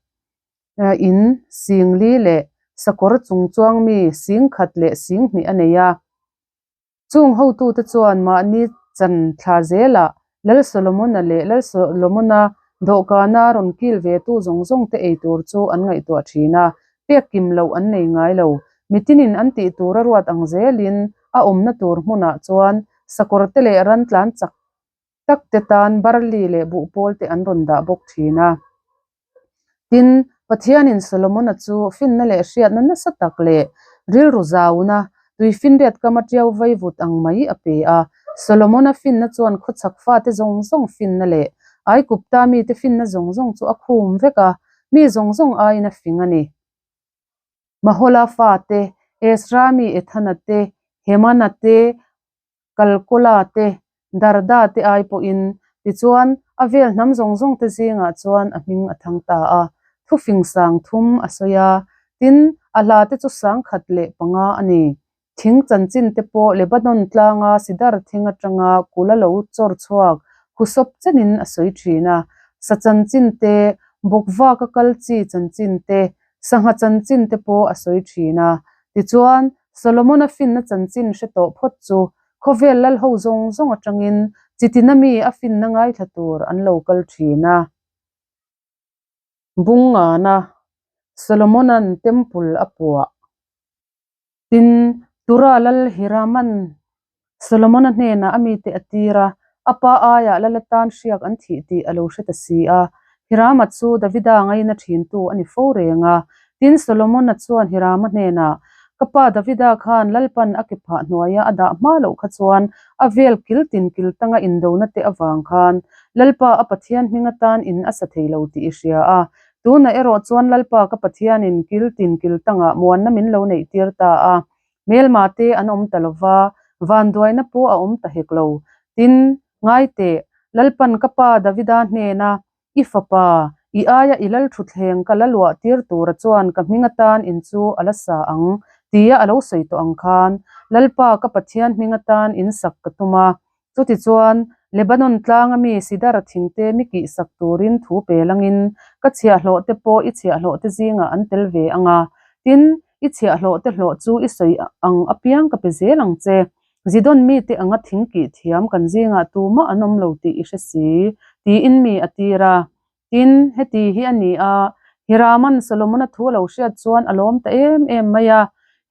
in singli leh sakawr chung chuang mi singkhat leh singhnih a nei a. Chung hotute chuan mahni chan thla zelah Lal Solomona leh Lal Solomona dawhkana rawn kil vetu zawng zawngte ei tur chu an ngaihtuah thin a, pek kim loh an nei ngai lo. Mitinin an tih tur a ruat ang zelin a awmna tur hmunah chuan sakawrte leh ran tlan chak takte tan barli leh buhpawlte an rawn dah bawk thin a. Tin, Pathianin Solomona chu finna leh hriatna nasa tak leh rilru zauna, tuifinriat kama tiau vaivut ang mai a pe a. Solomona finna chuan khawchhak fate zawng zawng finna leh Aigupta mite finna zawng zawng chu a khum vek a, mi zawng zawng aiin a fing a ni. Mahola fate, Ezra mi Ethana te, Hemana te, Kalkola te, Darda te ai pawhin, tichuan a vel hnam zawng zawng te zingah chuan a hming a thang ta a. Thufing sang thum a sawi a, tin, a hla te chu 1005 a ni. Thing chanchin te pawh Lebanon tlanga sidar thing atanga kula lo chawr chhuak husawp chenin a sawi thin a. Sa chanchin te, bawkvaka kal chi chanchin te, sangha chanchin te pawh a sawi thin a. Tichuan, Solomona finna chanchin hre tawh phawt chu khawvel lal ho zawng zawng atangin chitina mi a finna ngaithla tur an lo kal thin a. Bungngana Solomona'n Temple a puah. Tin, Tura lal Hiraman Solomona hnenah a mite a tir a, a pa aiah lal atan hriak an thih tih a lo hre ta si a. Hirama chu Davida ngaina thintu a ni fo reng a. Tin, Solomona chuan Hirama hnenah, Ka pa Davida khan Lalpan a ke phah hnuaia a dah hma loh kha chuan a vel kil tin kil tanga indona te avang khan Lalpa a Pathian hming atan in a sa thei lo tih i hria a. Tunah erawh chuan Lalpa ka Pathianin kil tin kil tangah muanna min lo neih tir ta a. Hmelma te an awm ta lova, vanduaina pawh a awm ta hek lo. Tin, ngai teh, Lalpan ka pa Davida hnena, I fapa, i aia i lal thutthleng ka la luah tir tura chuan ka hming atan in chu a la sa ang, tia a lo sawi tawh ang khan, Lalpa ka Pathian hming atan in sak ka tum a. Chutichuan, Lebanon tlanga mi Sidar thingte mi kihsak turin thu pe langin, ka chhiahhlawhte pawh i chhiahhlawhte zingah an tel ve ang a. Tin, i chhiahhlawhte hlawh chu i sawi ang apiang ka pe zel ang che. Zidon mite anga thing kih thiam kan zingah tumah an awm lo tih i hre si, tiin mi a tir a. Tin, heti hi a ni a, Hiraman Solomona thu a lo hriat chuan a lawm ta em em mai a.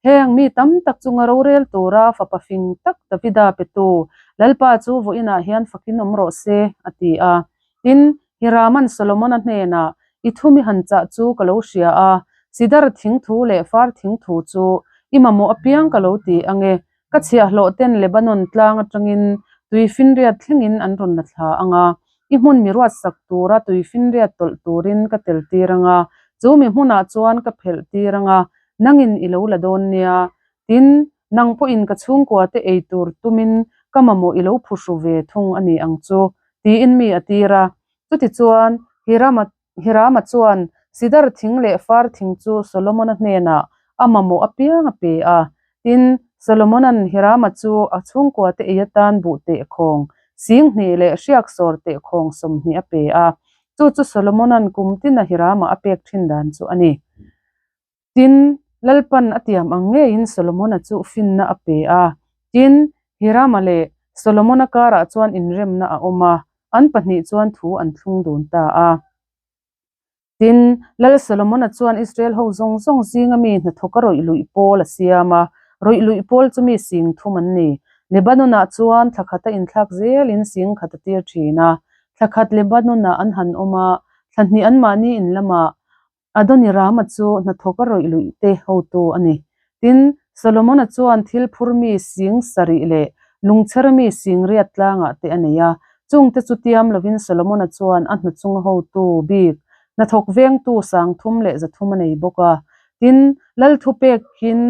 Heng mi tam tak chunga rorel tura fapa fing tak Davida petu Lalpa chu vawiinah hian fakin awm rawh se, a ti a. Tin, Hiraman Solomona hnenah, I thu mi han chah chu ka lo hria a, sidar thing thu leh far thing thu chu i mamawh apiang ka lo ti ang e. Ka chhiahhlawh ten Lebanon tlang atangin tuifinriat thlengin an rawn la thla ang a, i hmun mi ruatsak tura tuifinriat tawlh turin ka tel tir ang a, chu mi hmunah chuan ka phelh tir ang a, nangin i lo la dawn nia. Tin, nang pawhin ka chhungkuate ei tur tumin ka mamawh i lo phuhru ve thung a ni ang chu, tiin mi a tir a. Chutichuan, Hirama Hirama chuan sidar thing leh far thing chu Solomona hnenah a mamawh apiang a pe a. Tin, Solomona'n Hirama chu a chhungkuate ei atan buh tehkhawng 2000 leh hriak sawr tehkhawng 20 a pe a. Chu chu Solomona'n kum tina Hirama a pek thin dan chu a ni. Tin, Lalpan a tiam ang ngeiin Solomona chu finna a pe a. Tin, Hirama leh Solomona karah chuan inremna a awm a, an pahnih chuan thu an thlung dun ta a. Tin, Lal Solomona chuan Israel ho zawng zawng zinga mi hnathawka rawih luih pawl a siam a, rawih luih pawl chu mi 3000 an ni. Lebanon-ah chuan thla khat a inthlak zelin 10,000 a tir thin a. Thla khat Lebanon-ah an han awm a, thla hnih anmahni in lamah Adonirama chu hnathawk a rawih luih te hotu a ni. Tin, Solomona chuan thil phur mi 7000 leh lungchher mi 80,000 tlangah te a nei a. Chungte chu tiam lovin Solomona chuan a hna chunga hotu bik, hnathawk vengtu 3,300 a nei bawk a. Tin, Lal thupekin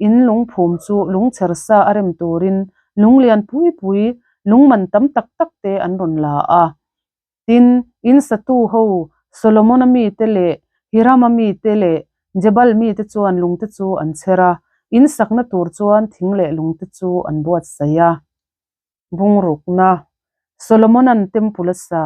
in lungphum chu lungchher sa a rem turin lung lian pui pui, lung man tam tak tak te an rawn la a. Tin, in satu ho, Solomona mite leh Hirama mite leh Jebal mite chuan lungte chu an chher a, in sakna tur chuan thing leh lungte chu an buatsaih a. Bungrukna, Solomona'n Temple a sa.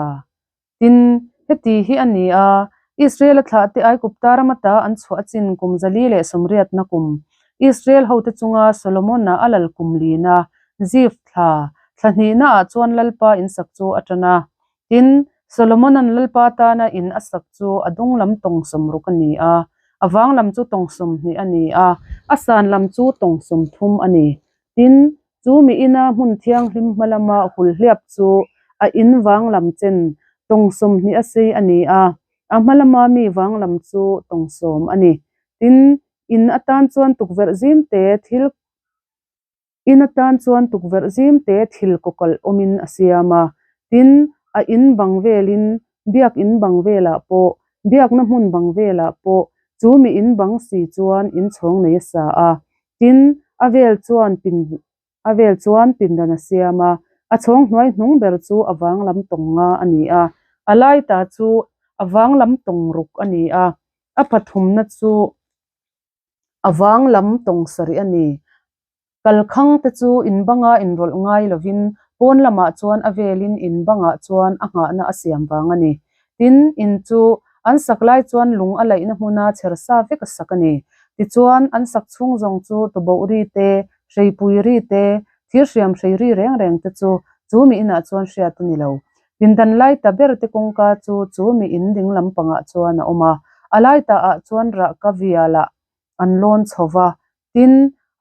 Tin, heti hi a ni a, Israel-a thlahte Aigupta ram ata an chhuah achin kum 480na kum, Israel hote chunga Solomon-a a lal kum lina, Zif thla, thla hnihnaah chuan Lalpa in sak chu a tan a. Tin, Solomona'n Lalpa tana in a sak chu a dung lam tawng 60 a ni a, a vang lam chu tawng 20 a ni a, a san lam chu tawng 30 a ni. Tin, chu mi ina hmun thianghlim hma lama hulhliap chu a in vang lam chen tawng 20 a sei a ni a, a hma lama mi vang lam chu tawng 10 a ni. Tin, in atan chuan tukverh zim te thil In atan chuan tukverh zim te thil kawkalh awmin a siam a, tin, a in bang velin biak in bang velah pawh, biakna hmun bang velah pawh chu mi in bang si chuan inchhawng nei a sa a, tin, a vel chuan pin a vel chuan pindan a siam a, a chhawng hnuai hnung ber chu a vang lam tawng nga a ni a, a lai ta chu a vang lam tawng ruk a ni a, a pathumna chu. A vang lam tawng sarih a ni. Kalkhang te chu in banga inrawlh ngai lovin pawn lamah chuan a velin in bangah chuan a nghahna a siam vang a ni. Tin, in chu an sak lai chuan lung a laihna hmuna chher sa vek a sak a ni. Tichuan, an sak chhung zawng chu tuboh ri te, hreipui ri te, thirhriam hrei ri reng reng te chu chu mi inah chuan hriat a ni lo. Pindan lai ta ber te kawngka chu chu mi in ding lampangah chuan a awm a, a lai ta ah chuan rahka vialah an lawn chho va, tin,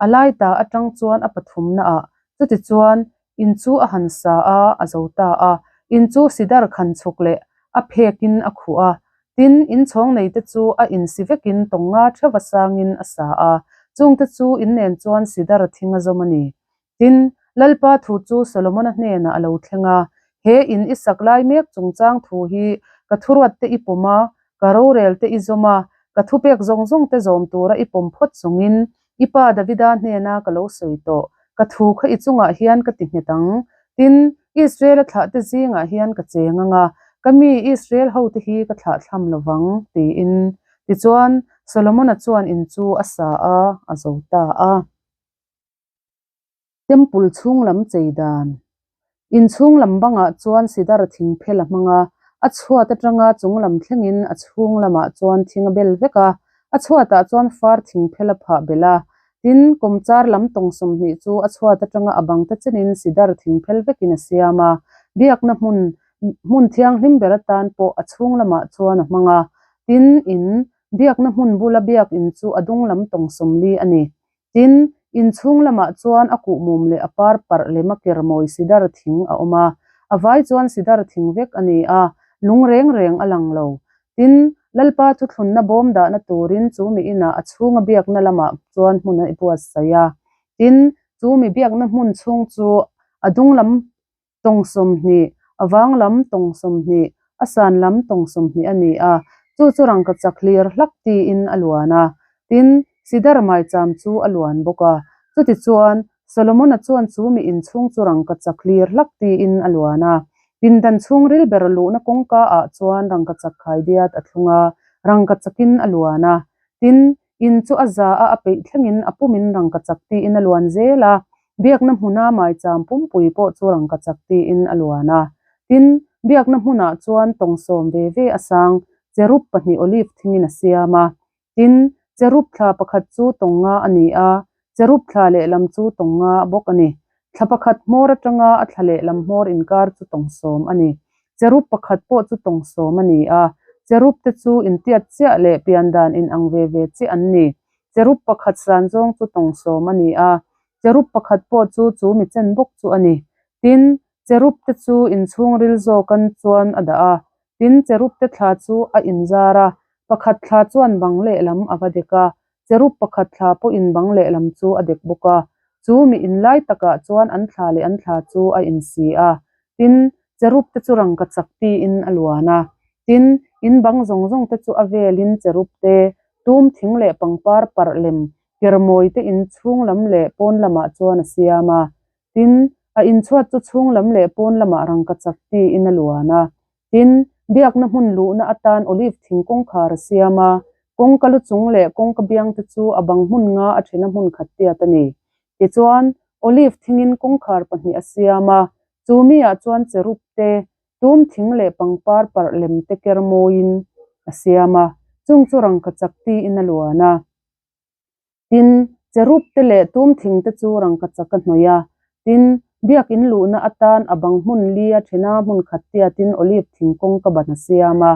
a lai ta atang chuan a pathumna ah chuti chuan in chu a han sa a, a zo ta a, in chu sidar khan chhuk leh a phek in a khuh a, tin, in chhawng nei te chu a in si vekin tawng nga theuh a sangin a sa a, chung te chu in nen chuan sidar thing a zawm a ni. Tin, Lalpa thu chu Solomona hnenah a lo thleng a, He in i sak lai mek chungchang thu hi ka thuruat te i pawm a, ka rorel te i zawm a, ka thupek zawng zawng te zawm tura i pawm phawt chungin i pa Davida hnena ka lo sawi tawh, ka thu kha i chungah hian ka ti nghet ang. Tin, Israel-a thlahte zingah hian ka cheng ang a, ka mi Israel hote hi ka thlahthlam lo vang, tiin. Tichuan, Solomona chuan in chu a sa a, a zo ta a. Temple chhung lam chei dan. In chhung lam bangah chuan sidar thing phel a hmang a, a chhuat atanga chung lam thlengin a chhung lamah chuan thing a bel vek a, a chhuatah chuan far thing phel a phah belh a. Tin, kawmchar lam tawng 20 chu a chhuat atanga a bang te chenin sidar thing phel vekin a siam a, biakna hmun hmun thianghlim ber atan pawh a chhung lamah chuan a hmang a. Tin, in biakna hmun bula biak in chu a dung lam tawng 40 a ni. Tin, inchhung lamah chuan a kuhmum leh a par parh lem a ker mawi sidar thing a awm a, a vai chuan sidar thing vek a ni a, lung reng reng a lang lo. Tin, Lalpa thuthlunna bawm dahna turin chu mi inah a chhunga biakna lamah chuan hmun a i buatsaih a. Tin, chu mi biakna hmun chhung chu a dung lam tawng 20, a vang lam tawng 20, a san lam tawng 20 a ni a, chu chu rangkachak hlir hlak tiin a luan a. Tin, sidar maicham chu a luan bawk a. Chutichuan, Solomona chuan chu mi inchhung chu rangkachak hlir hlak tiin a luan a. Pindan chhungril ber luhna kawngka ah chuan rangkachak khaidiat a thlung a, rangkachakin a luan a. Tin, In chu a za a, a peih thlengin a pumin rangkachak tiin a luan zel a, biakna hmuna maicham pumpui pawh chu rangkachak tiin a luan a. Tin, biakna hmunah chuan tawng 10 ve ve a sang, cherub pahnih olive thingin a siam a. Tin, cherub thla pakhat chu tawng nga a ni a, cherub thla lehlam chu tawng nga bawk a ni. Thla pakhat hmawr atanga a thla lehlam hmawr inkar chu tawng 10 a ni. Cherub pakhat pawh chu tawng 10 a ni a, cherub te chu intiat chiah leh pian dan inang ve ve chiah an ni. Cherub pakhat san zawng chu tawng 10 a ni a, cherub pakhat pawh chu chu mi chen bawk chu a ni. Tin, cherub te chu inchhungril zawkan chuan a dah a, tin cherub te thla chu a inzar a, pakhat thla chuan bang lehlam a va dek a, Cherub pakhat thla pawhin bang lehlam chu a dek bawk a, chu mi inlai takah chuan an thla leh an thla chu a insi a. Tin, cherub te chu rangkachak tiin a luan a. Tin, in bang zawng zawng te chu a velin cherub te, tum thing leh pangpar parh lem kermawi te in chhung lam leh pawn lamah chuan a siam a. Tin, a inchhuat chu chhung lam leh pawn lamah rangkachak tiin a luan a. Tin, biakna hmun luhna atan olive thing kawngkhar a siam a, kawngka lu chung leh kawngka biang te chu a bang hmun nga a thena hmun khat tiat a ni. Tichuan, olive thingin kawngkhar pahnih a siam a. Chu miah chuan cherub te, tum thing leh pangpar parh lem te ker mawiin a siam a, chung chu rangkachak tiin a luan a. Tin, cherub te leh tum thing te chu rangkachak a hnawih a. Tin, biakin luhna atan a bang hmun li a thena hmun khat tiatin olive thing kawngka ban a siam a,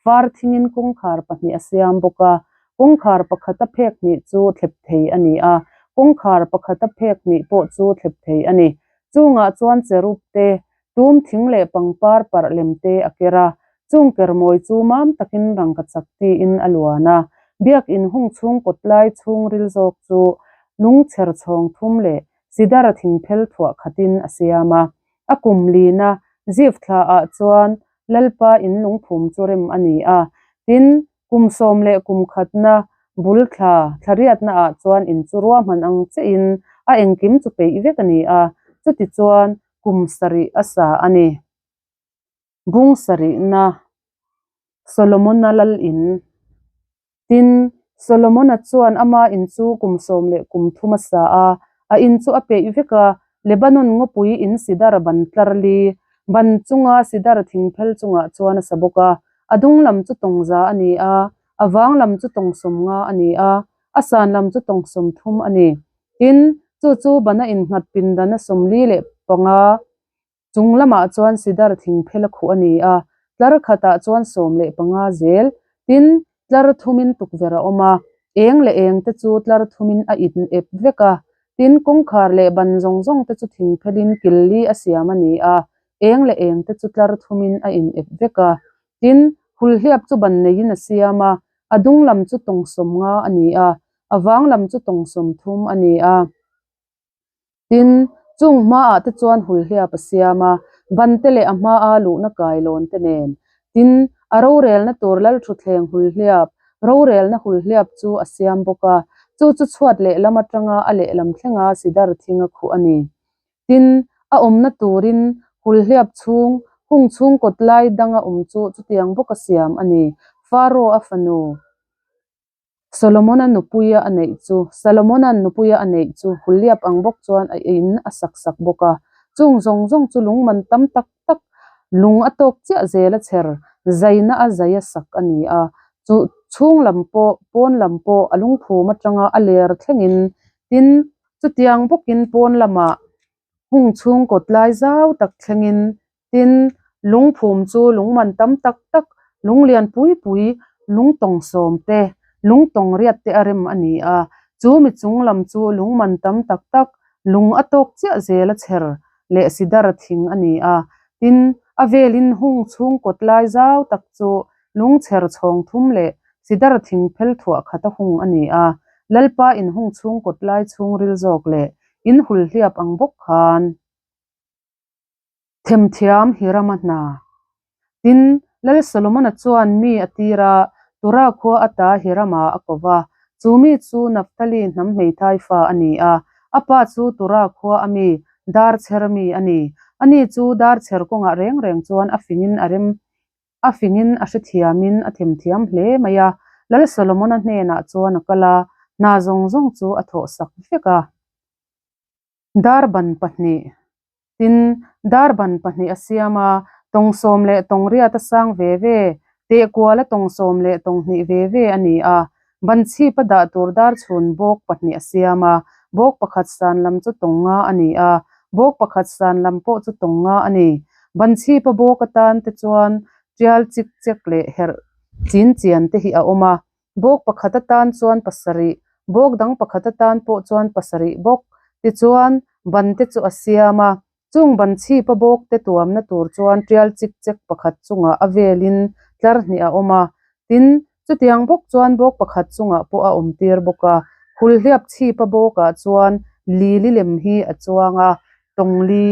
far thingin kawngkhar pahnih a siam bawk a. Kawngkhar pakhata phek hnih chu thlep thei a ni a, kawngkhar pakhata phek hnih pawh chu thlep thei a ni. Chungah chuan cherub te, tum thing leh pangpar parh lem te a ker a, chung kermawi chu mam takin rangkachak tiin a luan a. Biakin hung chhung kawtlai chhungril zawk chu lungchher chhawng thum leh sidar thingphel thuah khatin a siam a. A kum lina Zif thlaah chuan Lalpa in lungphum chu rem a ni a, tin, Kum sawm leh kum khatna bul thla thlariatna ah chuan in chu ruahman ang chiahin a engkim chu peih vek a ni a, chutichuan kum sarih a sa a ni. Bung sarihna, Solomona lal in. Tin, Solomona chuan ama in chu kum sawm leh kum thum a sa a, a in chu a peih vek a, Lebanon ngawpui in sidar ban tlar li, ban chunga sidar thingphel chungah chuan a sa bawk a, A dung lam chu tawng za a ni a, a vang lam chu tawng sawmnga a ni a, a san lam chu tawng 30 a ni. Tin, chu chu bana innghat pindana 45 chung lamah chuan sidar thingphel a khuh a ni a, tlar khatah chuan 15 zel. Tin, tlar thumin tukverh a awm a, eng leh eng te chu tlar thumin a in ep vek a. Tin, kawngkhar leh ban zawng zawng te chu thingphelin kil li a siam a ni a, Eng leh eng te chu tlar thumin a in ep vek a. Tin, hulhliap chu ban neiin a siam a, a dung lam chu tawng 50 a ni a, a vang lam chu tawng 30 a ni a. Tin, chung hmaah te chuan hulhliap a siam a, ban te leh a hmaa luhna kailawn te nen. Tin, a rorelna tur lalthutthleng hulhliap, rorelna hulhliap chu a siam bawk a, chu chu chhuat lehlam atanga a lehlam thlenga sidar thinga khuh a ni. Tin, a awmna turin hulhliap chhung, hung chhung kawt lai danga awm chu chutiang bawka siam a ni. Faro-a fanu Solomon-a nupuia a neih chu Salomona'n nupuia a neih chu hulhliap ang bawk chuan a in a sak sak bawk a. Chung zawng zawng chu lung man tam tak tak, lung a tawk chiah zela chher, zaina a zai a sak a ni a. Chu chhung lam pawh, pawn lam pawh a lungphum atanga a ler thlengin, tin, Chutiang bawkin pawn lamah hung chhung kawt lai zau tak thlengin tin lungphum chu lungman tam tak tak, lung lian pui pui, lung tawng sawm te, lung tawng riat te a rem a ni a. Chu mi chung lam chu lungman tam tak tak, lung a tawk chiah zel a chher leh sidar thing a ni a. Tin, a velin hung chhung kawt lai zau tak chu Lungchher chhawng thum leh sidar thing phel thuah khat a hung a ni a, Lalpa in hung chhung kawt lai chhungril zawk leh in hul hliap ang bawk khan themthiam Hirama hna. Tin, Lal Solomona chuan mi a tir a, Tura khua ata Hirama a ko va, chu mi chu Naphtali hnam hmeithai fa a ni a, a pa chu Tura khua a mi Darchher mi a ni. Ani chu Darchher kawngah reng reng chuan a fingin a rem A fingin a hrethiamin a themthiam hle mai a, Lal Solomona hnenah chuan a kal a, hna zawng zawng chu a thawhsak vek a. Dar ban pahnih, tin, dar ban pahnih a siam a, tawng sawm leh tawng riat a sang ve ve, tehkuala tawng sawm leh tawng hnih ve ve a ni a. Ban chhip a dah tur dar chhun bawk pahnih a siam a, bawk pakhat san lam chu tawng nga a ni a, bawk pakhat san lam pawh chu tawng nga a ni. Ban chhip a bawk atan te chuan tial chik chek leh herh chin chian te hi a awm a, bawk pakhat atan chuan pasarih, bawk dang pakhat atan pawh chuan pasarih bawk. Tichuan, ban te chu a siam a, Chung ban chhipa bawk te tuamna tur chuan tial chik chek pakhat chungah a velin tlar hnih a awm a, tin, chutiang bawk chuan bawk pakhat chungah pawh a awm tir bawk a. Hulhliap chhipa bawkah chuan lili lem hi a chuang a, tawng li.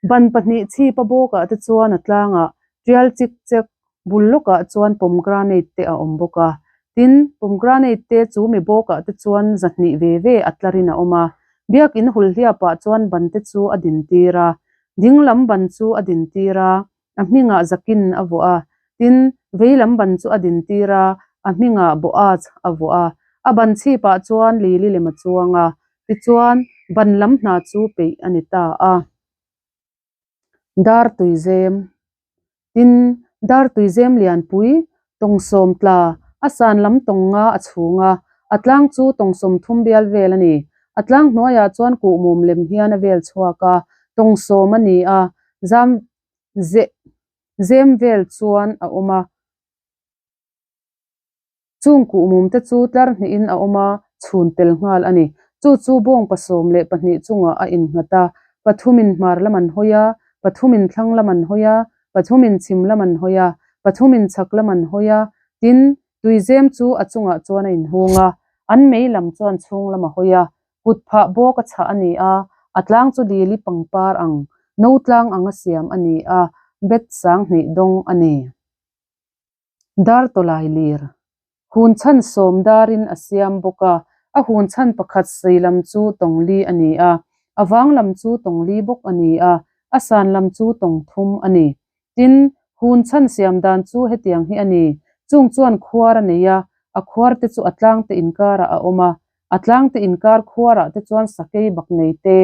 Ban pahnih chhipa bawkah te chuan a tlangah tial chik chek bul lawkah chuan pomegranate te a awm bawk a, tin, pomegranate te chu mi bawkah te chuan zahnih ve ve a tlarin a awm a. Biakin hulhliapah chuan ban te chu a din tir a, ding lam ban chu a din tir a, a hmingah Zakin a vuah a, tin, vei lam ban chu a din tir a, a hmingah Boaz a vuah a. A ban chhipah chuan lili lem a chuang a, tichuan, ban lam hna chu peih a ni ta a. Dar tuizem. Tin, dar tuizem lianpui tawng sawm tla a san lam tawng nga a chhung a, a tlang chu tawng 30 bial vel a ni. A tlang hnuaiah chuan kuhmum lem hian a vel chhuak a, tawng sawm a ni a, zam ze zem vel chuan a awm a. Chung kuhmum te chu tlar hnihin a awm a, chhun tel nghal a ni. Chu chu bawngpa 12 chungah a innghat a, pathumin hmar lam an hawi a, pathumin thlang lam an hawi a, pathumin chhim lam an hawi a, pathumin chhak lam an hawi a, tin, tuizem chu a chungah chuan a inhung a, an mei lam chuan chhung lam a hawi a, kut phah bawk a chhah a ni a, a tlang chu lili pangpar ang, no tlang anga siam a ni a, bet 2000 dawng a ni. Dar tawlai lir. Hun chhan sawm darin a siam bawk a, a hun chhan pakhat sei lam chu tawng li a ni a, a vang lam chu tawng li bawk a ni a, a san lam chu tawng thum a ni. Tin, hun chhan siam dan chu hetiang hi a ni, chung chuan khuar a nei a, a khuar te chu a tlang te inkarah a awm a, a tlang te inkar khuarah te chuan sakei bak nei te,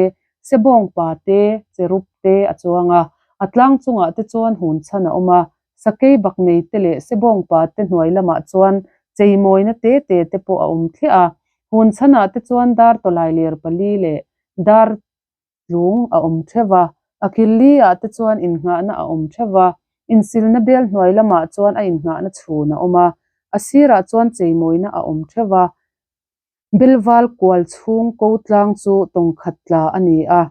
sebawng pa te, cherub te a chuang a, a tlang chungah te chuan hun chhan a awm a, Sakei bak nei te leh sebawng pa te hnuai lamah chuan cheimawina te te te pawh a awm thliah a. Hun chhanah te chuan dar tawlai ler pali leh dar tlung a awm theuh a. A kil li ah te chuan innghahna a awm theuh a. Insilna bel hnuai lamah chuan a innghahna chhun a awm a. A sirah chuan cheimawina a awm theuh a. Belval kual chhung ko tlang chu tawng khat tla a ni a.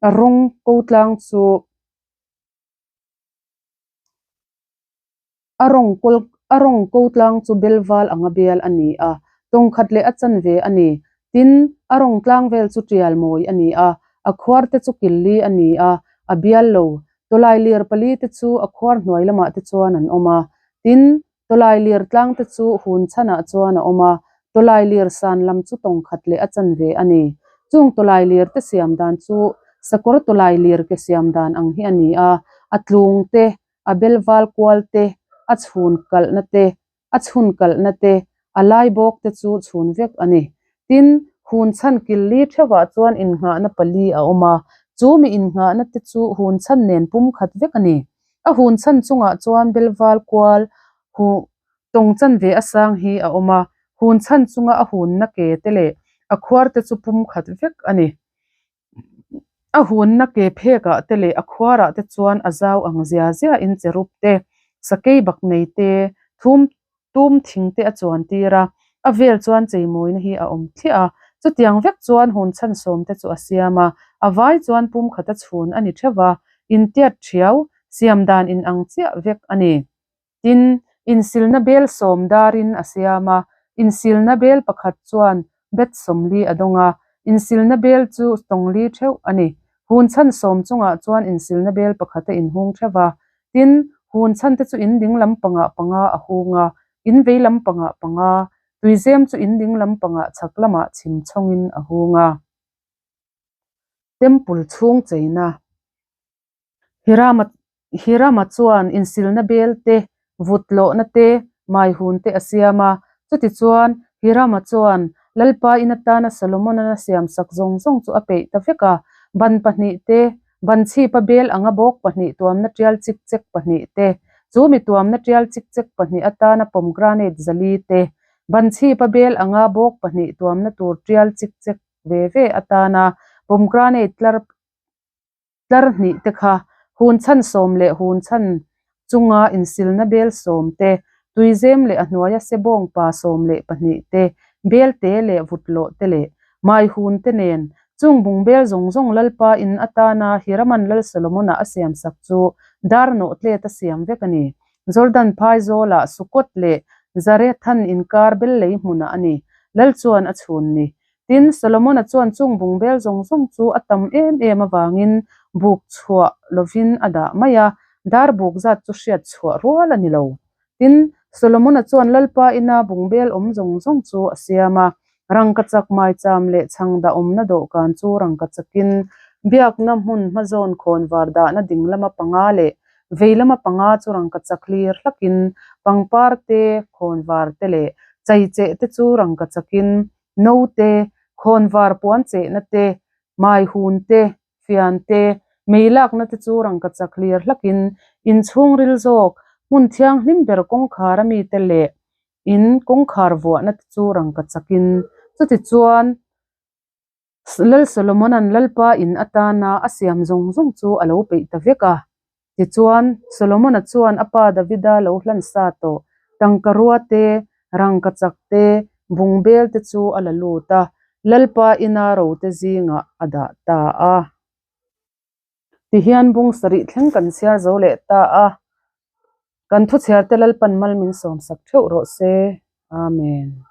A rawng ko tlang chu. A rawng kawl a rawng ko tlang chu belval anga bial a ni a, tawng khat leh a chanve a ni. Tin, a rawng tlang vel chu tial mawi a ni a, a khuar te chu kil li a ni a, a bial lo. Tawlai lir pali te chu a khuar hnuai lamah te chuan an awm a. Tin, tawlai lir tlang te chu hun chhanah chuan a awm a, tawlai lir san lam chu tawng khat leh a chanve a ni. Chung tawlai lir te siam dan chu sakawr tawlai lir ke siam dan ang hi a ni a, a tlung te, a belval kual te, a chhun kalhna te, a chhun kalhna te, a lai bawk te chu chhun vek a ni. Tin, hun chhan kil li theuhah chuan innghahna pali a awm a, chu mi innghahna te chu hun chhan nen pum khat vek a ni. A hun chhan chungah chuan belval kual hu tawng chanve a sang hi a awm a, hun chhan chunga a hunna ke te leh a khuar te chu pum khat vek a ni. A hunna ke phekah te leh a khuarah te chuan a zau ang zia zia in cherub te, sakei bak nei te, thum tum thing te a chuan tir a, a vel chuan cheimawina hi a awm thliah a. Chutiang vek chuan hun chhan sawm te chu a siam a, a vai chuan pum khata chhun a ni theuh va, intiat thiau, siam dan inang chiah vek a ni. Tin, insilna bel sawm darin a siam a, insilna bel pakhat chuan bet 40 a dawng a, insilna bel chu tawng li theuh a ni. Hun chhan sawm chungah chuan insilna bel pakhat a inhung theuh a. Tin, hun chhan te chu in ding lam pangah panga a hung a, in vei lam pangah panga, tuizem chu in ding lam pangah chhak lamah chhim chhawngin a hung a. Temple chhung cheina. Hirama Hirama chuan insilna bel te, vut tlawhna te, maihun te a siam a. Chutichuan, Hirama chuan Lalpa in atana Solomon-an a siamsak zawng zawng chu a peih ta vek a. Ban pahnih te, ban chhipa bel anga bawk pahnih tuamna tial chik chek pahnih te, chu mi tuamna tial chik chek pahnih atana pomegranate 400 te, ban chhipa bel anga bawk pahnih tuamna tur tial chik chek ve ve atana pomegranate tlar Tlar hnih te kha hun chhan sawm leh hun chhan chunga insilna bel sawm te, tuizem leh a hnuaia sebawng pa 12 te, bel te leh vut lawh te leh mai hun te nen chung bung bel zawng zawng Lalpa in atana Hiraman Lal Solomon-a a siamsak chu dar nawh tlet a siam vek a ni. Jordan phai zawlah Sukkot leh Zarethan inkar bel lei hmunah a ni. Lal chuan a chhun ni. Tin, Solomon-a chuan chung bungbel zawng zawng chu a tam em em avangin buk chhuah lovin a dah mai a, dar buk zat chu hriat chhuah rual a ni lo. Tin, Solomon-a chuan Lalpa ina bungbel awm zawng zawng chu a siam a, rangkachak maicham leh chhang dah awmna dawhkan chu rangkachakin biakna hmun hmazawn khawnvar dahna ding lama panga leh vei lama panga chu rangkachak hlir hlakin pangpar te, khawnvar te leh chaicheh te chu rangkachakin No te, khawnvar puan chehna te, mai hun te, fian te, Mei lakna te chu rangkachak hlir hlakin in chhungril zawk hmun thianghlim ber kawngkhar a mite leh in kawngkhar vuahna te chu rangkachakin. Chutichuan Lal Solomona'n Lalpa in atana a siam zawng zawng chu a lo peih ta vek a. Tichuan, Solomona chuan a pa Davida lo hlan sa tawh tangkarua te, rangkachak te, bungbel te chu a la lut a, Lalpa ina rote zingah a dah ta a. Tihian bung sarih thleng kan chhiar zo leh ta a, kan thuchhiarte Lalpan mal min sawmsak theuh rawh se. Amen.